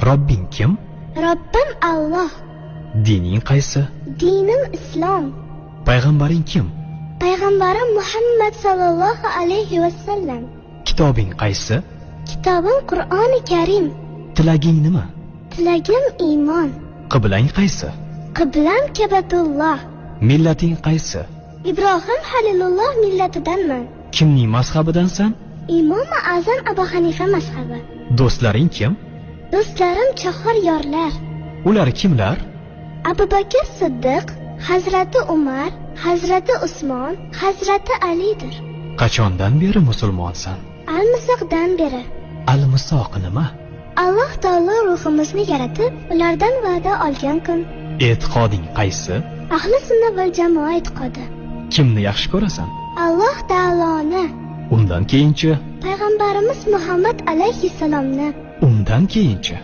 Robbing kim? Robbim Alloh. Dining qaysi? Dinim Islom. Payg'ambaring kim? Payg'ambarim Muhammad sallallohu alayhi va sallam. Kitobing qaysi? Kitobim Qur'oni Karim. Tilaging nima? Tilagim iymon. Qiblang qaysi? Qiblam Kabatulloh. Millating qaysi? Ibrohim Halilulloh millatidanman. Kimning mazhabidansan? Imomi Azam Abu Hanifa mazhabi. Do'stlaring kim? Do'stlarim chahar yorlar. Ular kimlar? Abu Bakr Siddiq, Hazrati Umar, Hazrati Usmon, Hazrati Alidir. Qachondan beri musulmonsan? Almisoqdan beri. Almisoq nima? Alloh taolo ruhimizni yaratib, ulardan va'da olgan kun. E'tiqoding qaysi? Ahli sunna val jamoa e'tiqodi. Kimni yaxshi ko'rasan? Alloh taoloni. Undan keyinchi? Payg'ambarimiz Muhammad alayhissalomni. Undan keyinchi?